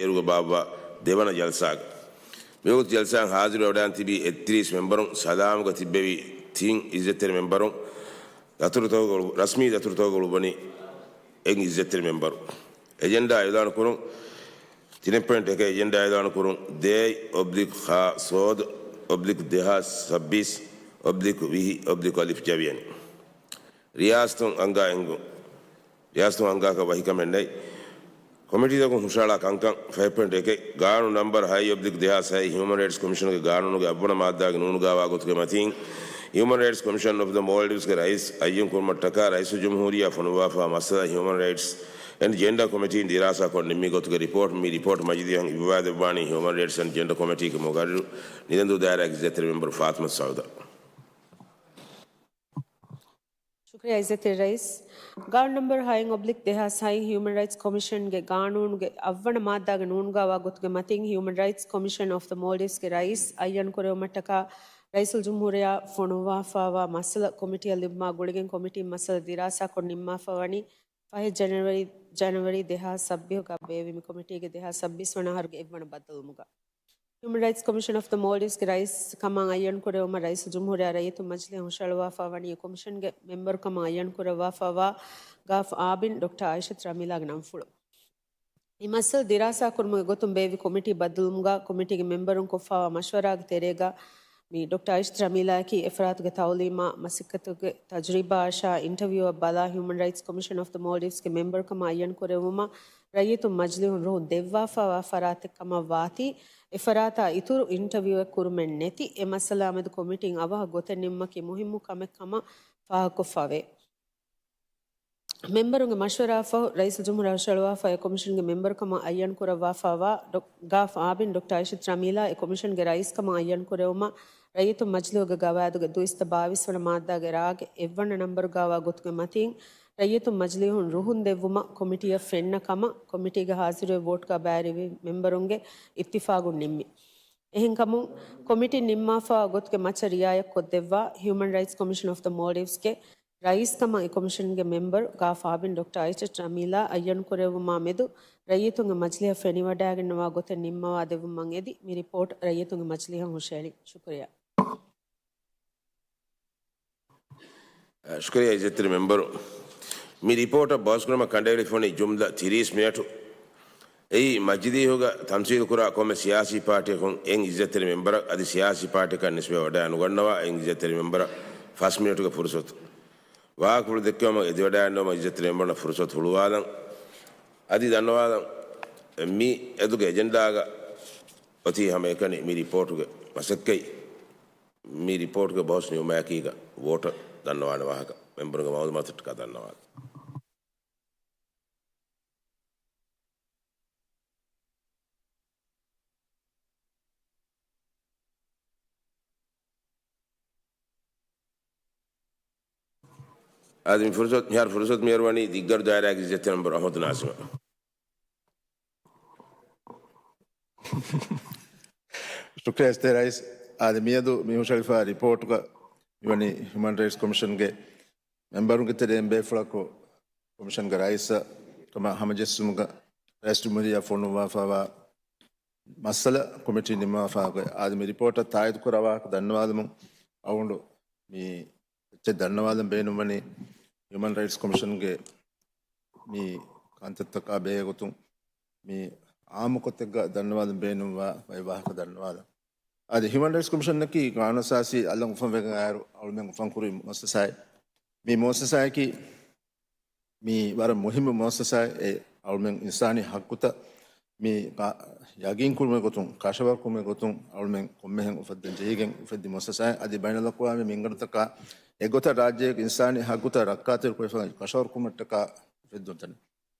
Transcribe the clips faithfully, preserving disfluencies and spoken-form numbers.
އިރުގަ ބާއްވާ ދެވަނަ ޖަލްސާގަ. މިވަގުތު ޖަލްސާއަށް ހާޒިރުވެވަޑައިގަތް ތިބީ އެއްތިރީސް މެމްބަރުން ސަލާމުގަ ތިއްބެވި ތިން އިއްޒަތްތެރި މެމްބަރުން ދަތުރުތަކުގަ، ރަސްމީ ދަތުރުތަކުގަ އުޅުއްވަނީ އެއް އިއްޒަތްތެރި މެމްބަރު. އެޖެންޑާ އިޢުލާނު ކުރުން. ތިނެއް ޕޮއިންޓް އެކެއް އެޖެންޑާ އިޢުލާނު ކުރުން. ދޭއް އޮބްލިކް ހާ ސޯދު އޮބްލިކް ދެހާސް ސައްބީސް އޮބްލިކް ވިހި އޮބްލިކް އަލިފް ޖަވިޔަނި. ރިޔާސަތުން އަންގާ އެންގުން. ރިޔާސަތުން އަންގާކަށް ވަކިކަމެއް ނެތް. ކޮމިޓީތަކުން ހުށަހަޅާ ކަންކަން. ފަހެއް ޕޮއިންޓް އެކެއް، ގާނޫނު ނަމްބަރު ހައެއް އޮބްލިކް ދެހާސް ހައެއް ހިއުމަން ރައިޓްސް ކޮމިޝަނުގެ ގާނޫނުގެ އަށްވަނަ މާއްދާގެ ނޫނުގާވާ ގޮތުގެ މަތީން، ހިއުމަން ރައިޓްސް ކޮމިޝަން އޮފް ދަ މޯލްޑިވްސްގެ ރައީސް އައްޔަން ކުރުމަށްޓަކާ ރައީސުލްޖުމްހޫރިއްޔާ ފޮނުއްވާފައިވާ މައްސަލަ ހިއުމަން ރައިޓްސް އެންޑް ޖެންޑާ ކޮމިޓީން ދިރާސާކޮށް ނިންމި ގޮތުގެ ރިޕޯޓް. މި ރިޕޯޓް މަޖިލީހަށް އިއްވާދެއްވާނީ ހިއުމަން ރައިޓްސް އެންޑް ޖެންޑާ ކޮމިޓީގެ މުގައްރިރު ނިލަންދޫ ދާއިރާގެ އިއްޒަތްތެރި މެމްބަރު ފާތިމަތު ސައުދާ. ޝުކުރިއްޔާ އިއްޒަތްތެރި ރައީސް. ގާނޫނު ނަމްބަރު ހައެއް އޮބްލިކް ދެހާސް ހައެއް ހިއުމަން ރައިޓްސް ކޮމިޝަންގެ ގާނޫނުގެ އަށްވަނަ މާއްދާގެ ނޫނުގާވާ ގޮތުގެ މަތިން ހިއުމަން ރައިޓްސް ކޮމިޝަން އޮފް ދަ މޯލްޑިވްސްގެ ރައީސް އައްޔަން ކުރެވުމަށްޓަކާ ރައީސުލްޖުމްހޫރިއްޔާ ފޮނުއްވާފައިވާ މައްސަލަ ކޮމިޓީއަށް ލިބުމާ ގުޅިގެން ކޮމިޓީން މައްސަލަ ދިރާސާކޮށް ނިންމާފައިވަނީ ފަހެއް ޖަނަވަރީ، ޖަނަވަރީ ދެހާސް ސައްބީސްގަ ބޭއްވި މި ކޮމިޓީގެ ދެހާސް ސައްބީސް ވަނަ އަހަރުގެ އެއްވަނަ ބައްދަލުވުމުގަ. ހިއުމަން ރައިޓްސް ކޮމިޝަން އޮފް ދަ މޯލްޑިވްސްގެ ރައީސް ކަމަށް އައްޔަން ކުރެވުމަށް ރައީސުލްޖުމްހޫރިއްޔާ ރައްޔިތުން މަޖިލީހަށް ހުށަހަޅުވާފައިވަނީ އެ ކޮމިޝަންގެ މެމްބަރު ކަމަށް އައްޔަން ކުރައްވާފައިވާ ގާފް އާބިން ޑޮކްޓަރ އައިޝަތު ރަމީލާގެ ނަންފުޅު. މި މައްސަލަ ދިރާސާ ކުރުމުގެ ގޮތުން ބޭއްވި ކޮމިޓީ ބައްދަލުވުމުގަ ކޮމިޓީގެ މެމްބަރުން ކޮށްފައިވާ މަޝްވަރާގެ ތެރޭގަ މި ޑޮކްޓަރ އައިޝަތު ރަމީލާއަކީ އެފަރާތުގެ ތައުލީމާ މަސައްކަތުގެ ތަޖުރިބާއަށާ އިންޓަވިއުއަށް ބަލާ ހިއުމަން ރައިޓްސް ކޮމިޝަން އޮފް ދަ މޯލްޑިވްސްގެ މެމްބަރު ކަމަށް އައްޔަން ކުރެވުމަށް ރައްޔިތުން މަޖިލީހުން ރުހުން ދެއްވާފައިވާ ފަރާތެއް ކަމަށް ވާތީ، އެފަރާތާ އިތުރު އިންޓަވިއުއެއް ކުރުމެއް ނެތި، އެ މައްސަލާ މެދު ކޮމިޓީން އަވަހަށް ގޮތެއް ނިންމުމަކީ މުހިއްމު ކަމެއް ކަމަށް ފާހަގަކޮށްފައިވޭ. މެމްބަރުންގެ މަޝްވަރާއަށްފަހު، ރައީސުލްޖުމްހޫރިއްޔާ ހުށަހަޅުވާފައި އެ ކޮމިޝަންގެ މެމްބަރު ކަމަށް އައްޔަން ކުރައްވާފައިވާ ޑޮ-، ގާފް އާބިން ޑޮކްޓަރ އައިޝަތު ރަމީލާ އެ ކޮމިޝަންގެ ރައީސް ކަމަށް އައްޔަން ކުރެވުމަށް ރައްޔިތުން މަޖިލީހުގެ ގަވާއިދުގެ ދުއިސައްތަ ބާވީސް ވަނަ މާއްދާގެ ރާގެ އެއްވަނަ ނަންބަރުގާވާ ގޮތުގެ މަތީން، ރައްޔިތުން މަޖިލީހުން ރުހުން ދެއްވުމަށް ކޮމިޓީއަށް ފެންނަ ކަމަށް ކޮމިޓީގެ ހާޒިރުވެ ވޯޓްގާ ބައިވެރިވި މެމްބަރުންގެ އިއްތިފާގުން ނިންމި. އެހެންކަމުން، ކޮމިޓީން ނިންމާފައިވާ ގޮތުގެ މައްޗަށް ރިއާޔަތް ކޮށްދެއްވާ، ހިއުމަން ރައިޓްސް ކޮމިޝަން އޮފް ދަ މޯލްޑިވްސްގެ ރައީސް ކަމަށް އެ ކޮމިޝަންގެ މެމްބަރު ގާފް އާބިން ޑޮކްޓަރ އައިޝަތު ރަމީލާ އައްޔަން ކުރެވުމާ މެދު، ރައްޔިތުންގެ މަޖިލީހަށް ފެނިވަޑައިގަންނަވާ ގޮތެއް ނިންމަވާ ދެއްވުމަށް އެދި، މި ރިޕޯޓް ރައްޔިތުންގެ މަޖިލީހަށް ހުށަހެޅި. ޝުކުރިއްޔާ. ޝުކުރިއްޔާ އިއްޒަތްތެރި މެމްބަރު. މި ރިޕޯޓަށް ބަހުސްކުރުމަށް ކަނޑައެޅިފައިވަނީ ޖުމްލަ ތިރީސް މިނެޓު. އެއީ މަޖިލީހުގަ ތަމްސީލުކުރާ ކޮންމެ ސިޔާސީ ޕާޓީއަކުން އެއް އިއްޒަތްތެރި މެމްބަރަށް އަދި ސިޔާސީ ޕާޓީއަކަށް ނިސްބަތް ވަޑައިނުގަންނަވާ އެއް އިއްޒަތްތެރި މެމްބަރަށް ފަސް މިނެޓުގެ ފުރުސަތު. ވާހަކަފުޅު ދެއްކެވުމަށް އެދިވަޑައިގަންނަވަމުން އިއްޒަތްތެރި މެމްބަރުންނަށް ފުރުސަތު ހުޅުވާލަން. އަދި ދަންނަވާލަން، މި އެދުގެ އެޖެންޑާގަ އޮތީ ހަމައެކަނި މި ރިޕޯޓުގެ މަސައްކަތް. މި ރިޕޯޓުގެ ބަހުސް ނިމުމާއެކީގަ ވޯޓަށް ދަންނަވާނެ ވާހަކަ މެމްބަރުންގެ މައުލޫމާތަށްޓަކާ ދަންނަވާލަން. އަދި މި ފުރުސަތު، މިހާރު ފުރުސަތު މިއަރުވަނީ ދިއްގަރު ދާއިރާގެ އިއްޒަތްތެރި މެމްބަރު އަޙްމަދު ނާޒިމަށް. ޝުކުރިއްޔާ އިއްޒަތްތެރި ރައީސް. އާދެ، މިއަދު މި ހުށަހެޅިފައިވާ ރިޕޯޓުގަ މިވަނީ ހިއުމަން ރައިޓްސް ކޮމިޝަންގެ މެމްބަރުންގެ ތެރެއިން ބޭފުޅަކު ކޮމިޝަންގެ ރައީސަށް ކަމަށް ހަމަޖެއްސުމުގަ ރައީސް ޖުމްހޫރިއްޔާ ފޮނުއްވާފައިވާ މައްސަލަ ކޮމިޓީ ނިންމާފައި އޮތް. އާދެ، މި ރިޕޯޓަށް ތާއީދު ކުރާ ވާހަކަ ދަންނަވާލަމުން އަޅުގަނޑު މި އެއްޗެއް ދަންނަވާލަން ބޭނުންވަނީ ހިއުމަން ރައިޓްސް ކޮމިޝަންގެ މި ކަންތައްތަކާ ބެހޭގޮތުން މި އާއްމުކޮށްތަކަށް ދަންނަވާލަން ބޭނުންވާ ވައި ވާހަކަ ދަންނަވާލަން. އަދި ހިއުމަން ރައިޓްސް ކޮމިޝަނަކީ ގާނޫނުއަސާސީ އަލަށް އުފަންވެގެން އައިރު އަޅުމެން އުފަންކުރި މުއައްސަސާއެއް. މި މުއައްސަސާއަކީ މި ވަރަށް މުހިއްމު މުއައްސަސާއެއް. އެ އަޅުމެން އިންސާނީ ހައްގުތައް މި ގާ-، ޔަގީންކުރުމުގެ ގޮތުން، ކަށަވަރުކުރުމުގެ ގޮތުން އަޅުމެން ކޮންމެހެން އުފައްދަން ޖެހިގެން އުފެއްދި މުއައްސަސާއެއް. އަދި ބައިނަލްއަޤްވާމީ މިންގަނޑުތަކާ އެގޮތަށް ރާއްޖޭގެ އިންސާނީ ހައްގުތައް ރައްކާތެރިކުރެވިފަ ކަށަވަރުކުރުމަށްޓަކާ އުފެއްދުނު ތަނެއް.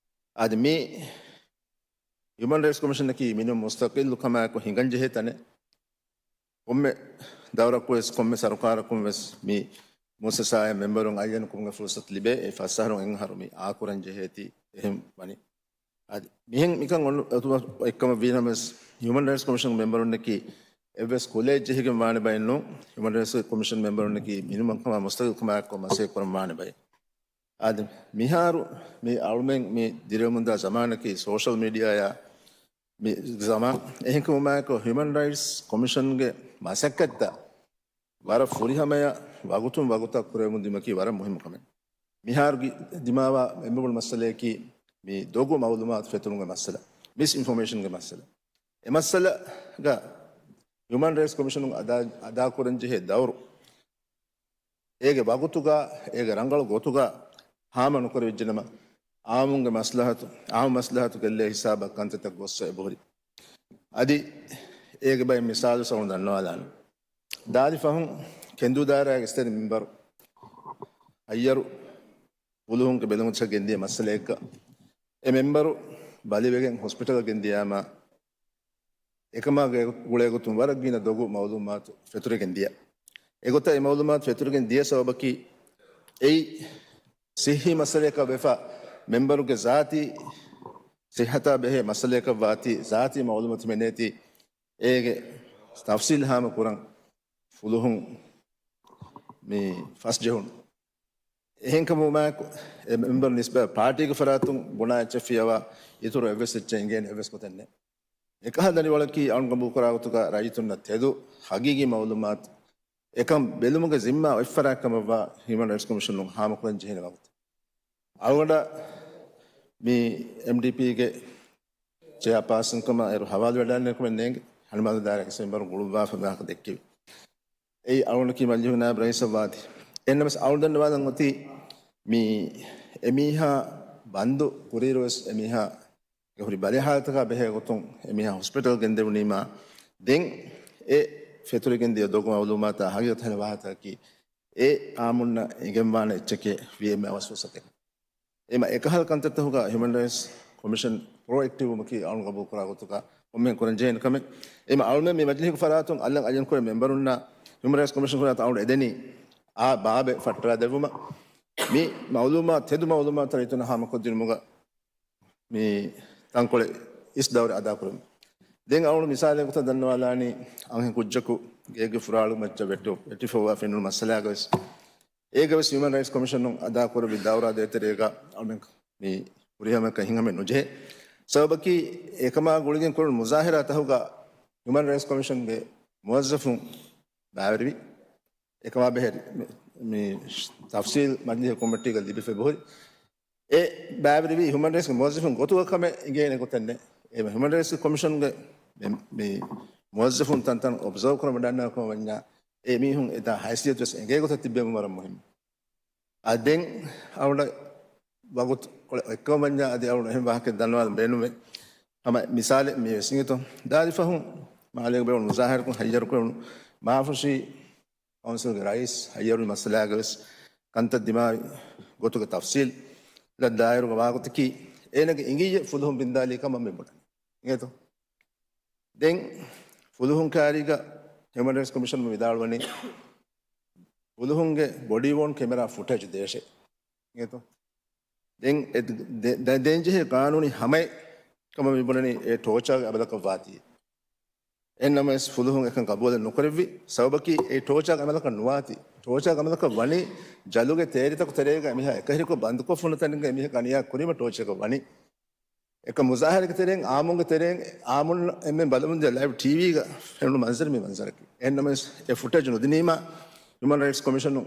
އަދި މި ހިއުމަން ރައިޓްސް ކޮމިޝަނަކީ މިނޫން މުސްތަޤިއްލު ކަމާއެކު ހިނގަންޖެހޭ ތަނެއް. ކޮންމެ ދައުރަކުވެސް، ކޮންމެ ސަރުކާރަކުންވެސް މި މުއައްސަސާއިން މެމްބަރުން އައްޔަންކުރުމުގެ ފުރުސަތު ލިބޭ. އެ ފަސް އަހަރު އެއް އަހަރު މި އާކުރަން ޖެހޭތީ އެހެން ވަނީ. އަދި މިހެން މިކަން އޮން-، އޮތުމަށް އެއްކަމަށް ވީނަމަވެސް، ހިއުމަން ރައިޓްސް ކޮމިޝަން މެމްބަރުންނަކީ އެއްވެސް ކުލައެއް ޖެހިގެން ވާނެ ބައެއް ނޫން. ހިއުމަން ރައިޓްސް ކޮމިޝަން މެމްބަރުންނަކީ މިނިމަމް ކަމާ މުސްތަޤިލް ކަމާއެކު މަސައްކަތް ކުރަން ވާނެ ބައެއް. އާދެ، މިހާރު މި އަޅުމެން މި ދިރިއުޅެމުންދާ ޒަމާނަކީ ސޯޝަލް މީޑިއާއާ މި ޒަމާން. އެހެންކަމުމާއެކު، ހިއުމަން ރައިޓްސް ކޮމިޝަންގެ މަސައްކަތްތައް ވަރަށް ފުރިހަމަޔަށް ވަގުތުން ވަގުތަށް ކުރެވެމުންދިއުމަކީ ވަރަށް މުހިއްމު ކަމެއް. މިހާރު ގި-، ދިމާވާ އެންމެ ބޮޑު މައްސަލަޔަކީ މި ދޮގު މައުލޫމާތު ފެތުރުމުގެ މައްސަލަ، މިސް އިންފޮމޭޝަންގެ މައްސަލަ. އެ މައްސަލަގަ ހިއުމަން ރައިޓްސް ކޮމިޝަނުން އަދާ، އަދާކުރަން ޖެހޭ ދައުރު، އޭގެ ވަގުތުގަ، އޭގެ ރަނގަޅު ގޮތުގަ ހާމަ ނުކުރެވިއްޖެނަމަ، އާއްމުންގެ މަސްލަހަތު، އާއްމު މަސްލަހަތު ގެއްލޭ ހިސާބަށް ކަންތައްތައް ގޮއްސަ އެބަހުރި. އަދި އޭގެ ބައެއް މިސާލު ސައުން ދަންނަވާލާނެ. ދާދި ފަހުން ކެނދޫދާރާގެ އިސްތަނި މެމްބަރު ހައްޔަރު ފުލުހުންގެ ބެލުމަށް ގެންދިޔަ މައްސަލައެއްގަ އެ މެމްބަރު ބަލިވެގެން ހޮސްޕިޓަލަށް ގެންދިޔާމަ، އެކަމާ ގުޅޭގޮތުން ވަރަށް ގިނަ ދޮގު މައުލޫމާތު ފެތުރިގެން ދިޔަ. އެގޮތަށް އެ މައުލޫމާތު ފެތުރިގެން ދިޔަ ސަބަބަކީ، އެއީ ސިއްހީ މައްސަލައަކަށް ވެފަ، މެމްބަރުގެ ޒާތީ ސިއްހަތާ ބެހޭ މައްސަލައަކަށް ވާތީ، ޒާތީ މައުލޫމާތު މެނޭތީ، އޭގެ ތަފްސީލް ހާމަ ކުރަން ފުލުހުން މި ފަސް ޖެހުނު. އެހެންކަމުމާއެކު، އެ މެމްބަރު ނިސްބަތް ޕާޓީގެ ފަރާތުން ބުނާ އެއްޗެއް ފިޔަވާ، އިތުރު އެއްވެސް އެއްޗެއް އިނގޭނެ އެއްވެސް ގޮތެއް ނެތް. އެކަހަލަ ދަނޑިވަޅަކީ އަޅުން ގަބޫލުކުރާ ގޮތުގަ ރައްޔިތުންނަށް ތެދު ހަގީގީ މައުލޫމާތު އެކަން ބެލުމުގެ ޒިންމާ އޮތް ފަރާތް ކަމަށްވާ ހިއުމަން ރައިޓްސް ކޮމިޝަނުން ހާމަކުރަން ޖެހޭނެ ވަގުތު. އަޅުގަނޑަށް މި އެމްޑީޕީގެ ޗެއާޕާސަން ކަމަށް އޭރު ހަވާލުވެވަޑައިގެންނެވި ކަމެއް ނޭނގެ، ހަނޑިމަލު ދާއިރާގެ މެމްބަރު ގުޅުއްވާފަ މާކަ ދެއްކެވި. އެއީ އަޅުގަނޑަކީ މަޖިލީހުގެ ނާއިބު ރައީސަށް ވާތީ. އެހެންނަމަވެސް އަޅު ދަންނަވާލަން އޮތީ މި އެމީހާ ބަންދު ކުރިއިރުވެސް އެމީހާގެ ހުރި ބަލި ހާލަތަކާ ބެހޭ ގޮތުން އެމީހާ ހޮސްޕިޓަލް ގެންދެވުނީމާ، ދެން އެ ފެތުރިގެން ދިޔަ ދޮގު މައުލޫމާތާ ހަގީގަތަށް ހެދި ވާހަކަތަކަކީ އެ އާއްމުންނަށް އެނގެންވާނެ އެއްޗެކޭ ވީ އެމް އެ އަވަސްވެސް އަތެއް. އެމަ އެކަހަލަ ކަންތައްތަކުގަ ހިއުމަން ރައިޓްސް ކޮމިޝަން ޕްރޮއެކްޓިވް ވުމަކީ އަޅުން ގަބޫލުކުރާ ގޮތުގަ ކޮންމެހެން ކުރަން ޖެހޭނެ ކަމެއް. އެމަ އަޅުމެން މި މަޖިލީހުގެ ފަރާތުން އަލަށް އަޔަންކުރެ މެމްބަރުންނާ ހިއުމަން ރައިޓްސް ކޮމިޝަން ފަރާތުން އަޅުން އެދެނީ އާ ބާބެއް ފައްޓަރާ ދެއްވުމަށް. މި މައުލޫމާ، ތެދު މައުލޫމާތު ރައްޔިތުންނަށް ހާމަކޮށްދިނުމުގަ މި ތަންކޮޅެއް އިސް ދައުރެއް އަދާކުރަމު. ދެން އަޅުން މިސާލެއް ގޮތަށް ދަންނަވާލާނީ، އަންހެން ކުއްޖަކު ގޭގެ ފުރާޅު މައްޗަށް ވެއްޓި، ވެއްޓިފައިވާ ފެނުނު މައްސަލާގަވެސް، އޭގަވެސް ހިއުމަން ރައިޓްސް ކޮމިޝަނުން އަދާކުރެއްވި ދައުރާ ދޭތެރޭގަ އަޅުމެން މި ހުރިހަމައަކަށް ހިތްހަމައެއް ނުޖެހޭ. ސަބަބަކީ އެކަމާ ގުޅިގެން ކުރުނު މުޒާހިރާތަކުގަ ހިއުމަން ރައިޓްސް ކޮމިޝަންގެ މުވައްޒަފުން ބައިވެރިވި. އެކަމާ ބެހޭ މި، މި ތަފްސީލް މަޖިލީހު ކޮމިޓީގަ ލިބިފަ އެބަހުރި. އެ ބައިވެރިވީ ހިއުމަން ރައިޓްސްގެ މުވައްޒަފުން ގޮތުގަ ކަމެއް އިނގޭނެ ގޮތެއް ނެތް. އެ ހިއުމަން ރައިޓްސްގެ ކޮމިޝަންގެ މި، މި މުވައްޒަފުން ތަންތަން އޮބްޒަވް ކުރަން ވަޑަންނަ ކަމަށް ވަންޏާ، އެ މީހުން އެތާ ހައިސިއްޔަތު ވެސް އެނގޭ ގޮތަށް ތިއްބެވުން ވަރަށް މުހިންމު. އާ، ދެން އަޅުގަނޑަށް ވަގުތު ކޮޅެއް އޮތްކަމަށް ވަންޏާ، އަދި އަޅުގަނޑު އެހެން ވާހަކައެއް ދަންނަވާލަން ބޭނުމޭ. ހަމަ މިސާލެއް މި ވެސް އިނގޭތޯ. ދާދި ފަހުން މާލޭގަ ބޭނުން މުޒާހަރަކުން ހައްޔަރުކުރެވުނު މާފުށީ ކައުންސިލްގެ ރައީސް ހައްޔަރުވި މައްސަލާގަވެސް ކަންތައް ދިމާވި ގޮތުގެ ތަފްސީލް ދާއިރުގަ ވާގޮތަކީ، އޭނަގެ އިނގިއްޔެ ފުލުހުން ބިންދާލީ ކަމަށް މި ބުނަނީ. އިނގޭތޯ؟ ދެން ފުލުހުން ކާރީގަ ހިއުމަން ރައިޓްސް ކޮމިޝަން ވިދާޅުވަނީ، ފުލުހުންގެ ބޮޑީ ވޯން ކެމެރާ ފުޓޭޖް ދޭށޭ. އިނގޭތޯ؟ ދެން އެ، ދެ، ދެ، ދެން ޖެހޭ ގާނޫނީ ހަމައެއް ކަމަށް މި ބުނަނީ، އެ ޓޯޗާގެ އަމަލަކަށް ވާތީ. އެހެންނަމަވެސް ފުލުހުން އެކަން ގަބޫލެއް ނުކުރެއްވި. ސަބަބަކީ އެ ޓޯޗާގެ އަމަލަކަށް ނުވާތީ. ޓޯޗާގެ އަމަލަކަށް ވަނީ ޖަލުގެ ތޭރިތަކު ތެރޭގަ އެމީހާ އެކަހެރިކޮށް ބަންދުކޮށްފަ ހުންނަ ތަނެއްގަ އެމީހަކަށް އަނިޔާ ކުރީމަ ޓޯޗަކަށް ވަނީ. އެކަ މުޒާހަރަކެ ތެރެއިން، އާއްމުންގެ ތެރެއިން، އާއްމުން އެންމެން ބަލަމުންދިޔަ ލައިވް ޓީވީގަ ފެނުނު މަންޒަރު މި މަންޒަރަކީ. އެހެންނަމަވެސް އެ ފުޓޭޖް ނުދިނީމާ ހިއުމަން ރައިޓްސް ކޮމިޝަނު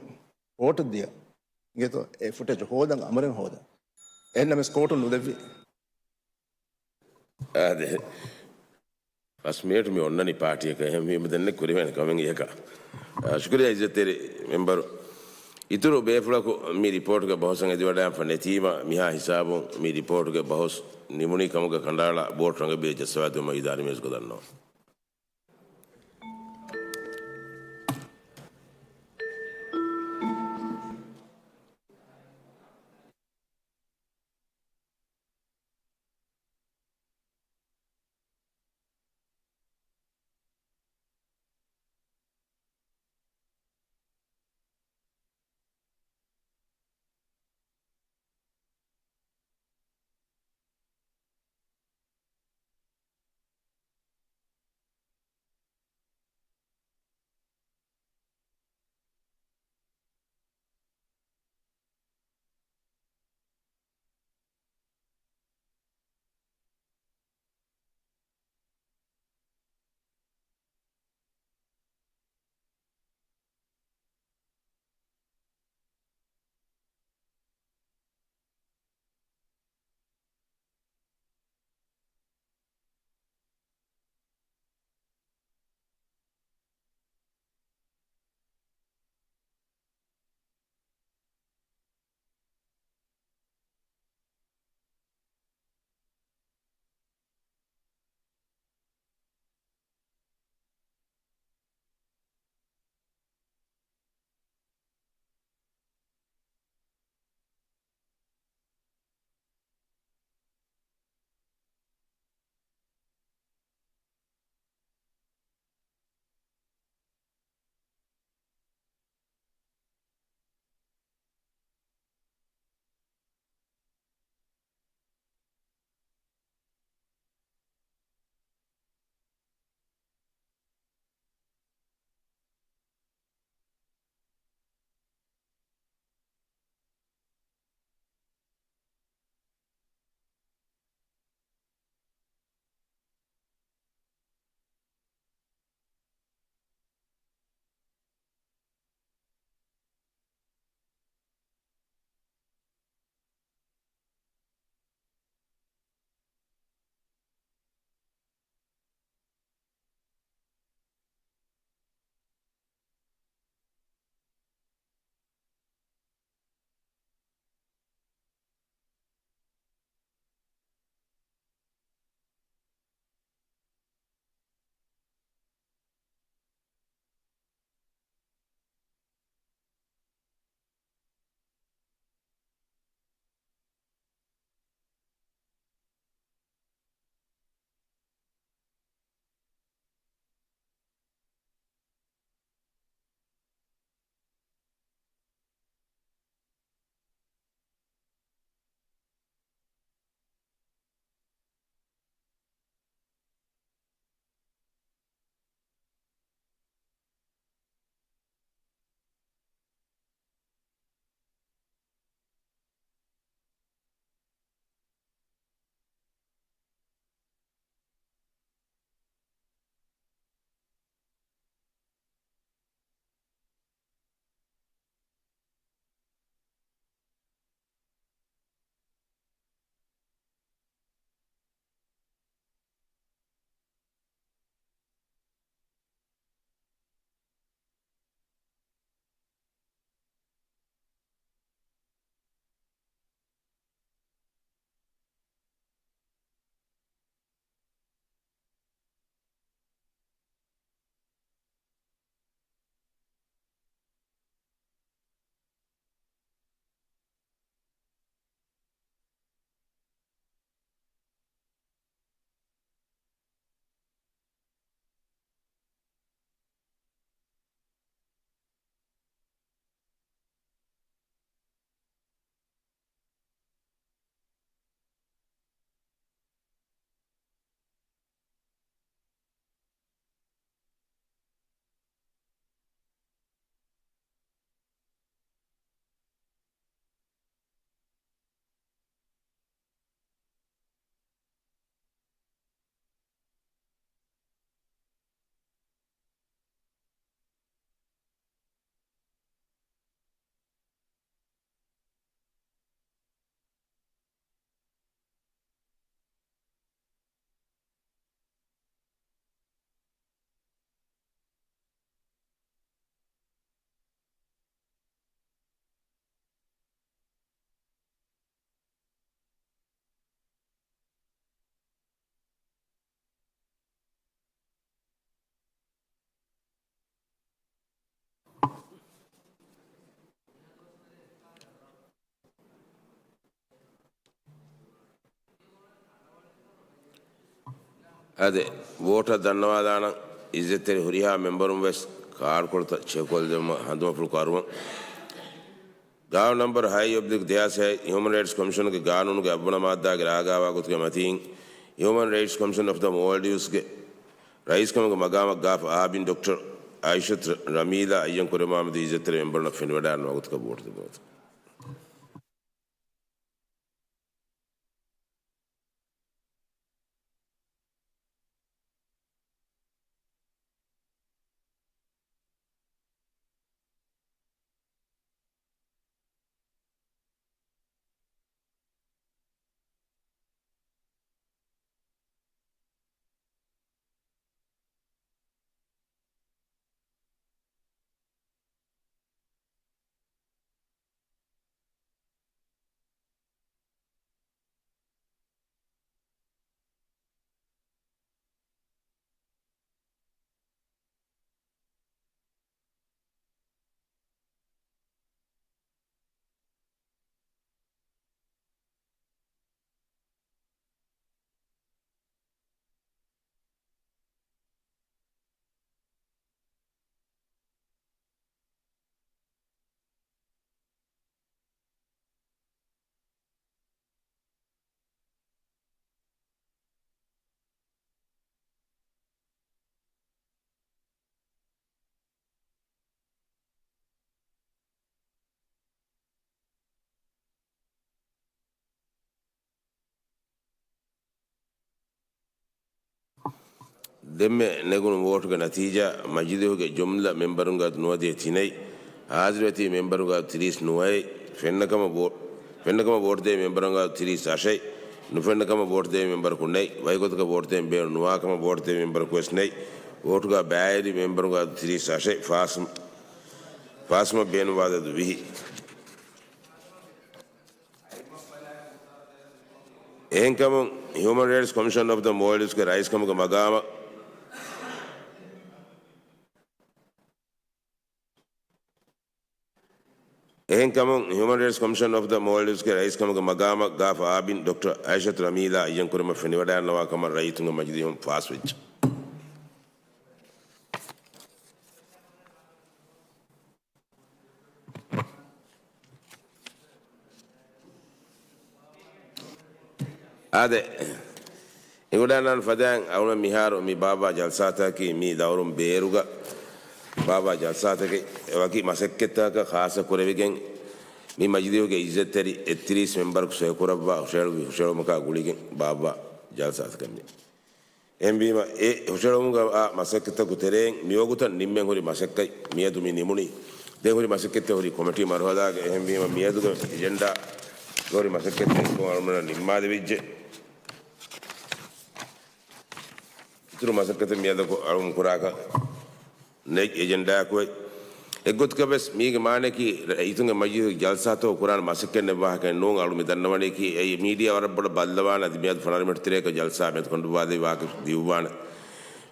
ކޯޓަށް ދިޔަ. އިނގޭތޯ؟ އެ ފުޓޭޖް ހޯދަން އަމުރެން ހޯދަން. އެހެންނަމަވެސް ކޯޓުން ނުދެއްވި. އާދެ. ރަސްމީއަށް މި އޮންނަނީ ޕާޓީއަކަށް، އެހެންވީމަ ދެންނެ ކުރިވޭނެ ކަމެއް އެކަ. އާ، ޝުކުރިއްޔާ އިއްޒަތްތެރި މެމްބަރު. އިތުރު ބޭފުޅަކު މި ރިޕޯޓްގެ ބަހުސަށް އެދިވަޑައިފަ ނެތީމަ، މިހާ ހިސާބުން މި ރިޕޯޓްގެ ބަހުސް ނިމުނީ ކަމުގަ ކަނޑައަޅާ ބޯޓު ރަނގަބީ ޖައްސަވާދިއުމަށް އިދާރީ މޭޒުގަ ދަންނަވަން. އާދެ، ވޯޓަށް ދަންނަވާލާނަން. އިއްޒަތްތެރި ހުރިހާ މެމްބަރުން ވެސް ކާޑްކޮޅުތައް ޗެކުކޮށްލެއްވުމަށް ހަނދުމަފުޅު ކުރައްވަން. ގާނޫނު ނަމްބަރު ހައެއް އޮބްލިކް ދެހާސް ހައެއް ހިއުމަން ރައިޓްސް ކޮމިޝަނުގެ ގާނޫނުގެ އަށްވަނަ މާއްދާގެ ރާގާވާ ގޮތުގެ މަތީން، ހިއުމަން ރައިޓްސް ކޮމިޝަން އޮފް ދަ މޯލްޑިވްސްގެ ރައީސްކަމުގެ މަގާމަށް ގާފަ އާބިން ޑޮކްޓަރ އައިޝަތު ރަމީލާ އައްޔަން ކުރެއްވުމާމެދު އިއްޒަތްތެރި މެމްބަރުންނަށް ފެނިވަޑައިގަންނަވާ ގޮތަކަށް ވޯޓު ދެއްވުން. ދެންމެ ނެގުނު ވޯޓުގެ ނަތީޖާ، މަޖިލީހުގެ ޖުމްލަ މެމްބަރުންގެ އަދު ނުވަދިހަ ތިނެއް، ހާޒިރުވެތި މެމްބަރުންގެ އަދު ތިރީސް ނުވައެއް، ފެންނަކަމަށް ވޯ-، ފެންނަކަމަށް ވޯޓުދޭ މެމްބަރުންގެ އަދު ތިރީސް އަށެއް، ނުފެންނަކަމަށް ވޯޓުދޭ މެމްބަރަކު ނެތް، ވައިގޮތަކަށް ވޯޓުދޭން ބޭނުން ނުވާކަމަށް ވޯޓުދޭ މެމްބަރަކު ވެސް ނެތް، ވޯޓުގަ ބައިވެރި މެމްބަރުންގެ އަދު ތިރީސް އަށެއް، ފާސް-، ފާސްވުމަށް ބޭނުންވާ އަދަދު ވިހި. އެހެންކަމުން، ހިއުމަން ރައިޓްސް ކޮމިޝަން އޮފް ދަ މޯލްޑިވްސްގެ ރައީސްކަމުގެ މަގާމަށް، އެހެންކަމުން، ހިއުމަން ރައިޓްސް ކޮމިޝަން އޮފް ދަ މޯލްޑިވްސްގެ ރައީސްކަމުގެ މަގާމަށް ގާފަ އާބިން ޑޮކްޓަރ އައިޝަތު ރަމީލާ އައްޔަންކުރުމަށް ފެނިވަޑައިގަންނަވާ ކަމަށް ރައްޔިތުންގެ މަޖިލީހުން ފާސްވެއްޖެ. އާދެ، އެނގިވަޑައިގަންނަވާނެ ފަދައިން އަޅުގަނޑު މިހާރު މި ބާއްވާ ޖަލްސާތަކީ މި ދައުރުން ބޭރުގަ ބާއްވާ ޖަލްސާތަކެއް. ވަކި މަސައްކަތްތަކަކަށް ޚާއްޞަ ކުރެވިގެން، މި މަޖިލީހުގެ އިއްޒަތްތެރި އެއްތިރީސް މެމްބަރަކު ސޮއިކުރައްވާ ހުށަހެޅުވި ހުށަހެޅުމަކާ ގުޅިގެން ބާއްވާ ޖަލްސާތަކެއް މި. އެހެންވީމަ، އެ ހުށަހެޅުމުގަ އާ މަސައްކަތްތަކުގެ ތެރެއިން މިވަގުތަށް ނިންމެން ހުރި މަސައްކަތް މިއަދު މި ނިމުނީ. ދެން ހުރި މަސައްކަތްތައް ހުރީ ކޮމިޓީ މަރުހަލާގަ. އެހެންވީމަ، މިއަދުގެ އެޖެންޑާ ހުރި މަސައްކަތްތައް އެއްކޮށް އަޅުގަނޑަށް ނިންމާލެވިއްޖެ. އިތުރު މަސައްކަތެއް މިއަދަކު އަޅުގަނޑު ކުރާކަށް ނެތް އެޖެންޑާއަކު. އެއްގޮތަކަށް ވެސް މީގެ މާނައަކީ ރައްޔިތުންގެ މަޖިލީހުގެ ޖަލްސާތަކު ކުރާނެ މަސައްކަތެއް ނެއްވާހަކައެއް ނޫން. އަޅުގަނޑު މި ދަންނަވަނީކީ އެއީ މީޑިއާ ވަރަށް ބޮޑަށް ބައްލަވާނެ އަދި މިއަދު ފަނަރަ މިނިޓް ތެރޭގަ ޖަލްސާ މެދުކޮނޑުވާލެވި ވާހަކަ ދިއުއްވާނެ.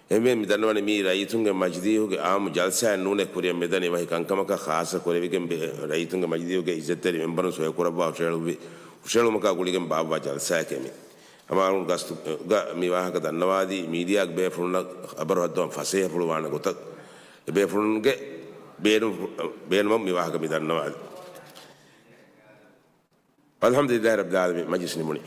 އެހެންވެ މި ދަންނަވަނީ މީ ރައްޔިތުންގެ މަޖިލީހުގެ އާއްމު ޖަލްސާއެއް ނޫނޭ ކުރިއަށް މިދަނީ. ވަކި ކަންކަމަކަށް ޚާއްޞަ ކުރެވިގެން ބެ-، ރައްޔިތުންގެ މަޖިލީހުގެ އިއްޒަތްތެރި މެމްބަރުން ސޮއިކުރައްވާ ހުށަހެޅުއްވި ހުށަހެޅުމަކާ ގުޅިގެން ބާއްވާ ޖަލްސާއެކޭ މި. ހަމަ އަޅުގަނޑު ގަސްތުގަ މި ވާހަކަ ދަންނަވާދީ، މީޑިއާގެ ބޭފުޅުންނަށް ޚަބަރު ހައްދަވަން ފަސޭހަފުޅުވާނެ ގޮތަށް އެ ބޭފުޅުންގެ ބޭނު-، ބޭނުމަށް މި ވާހަކަ މި ދަންނަވާދީ. އަލްޙަމްދުލިއްލާހި ރައްބިލް ޢާލަމީން، މަޖިލިސް ނިމުނީ.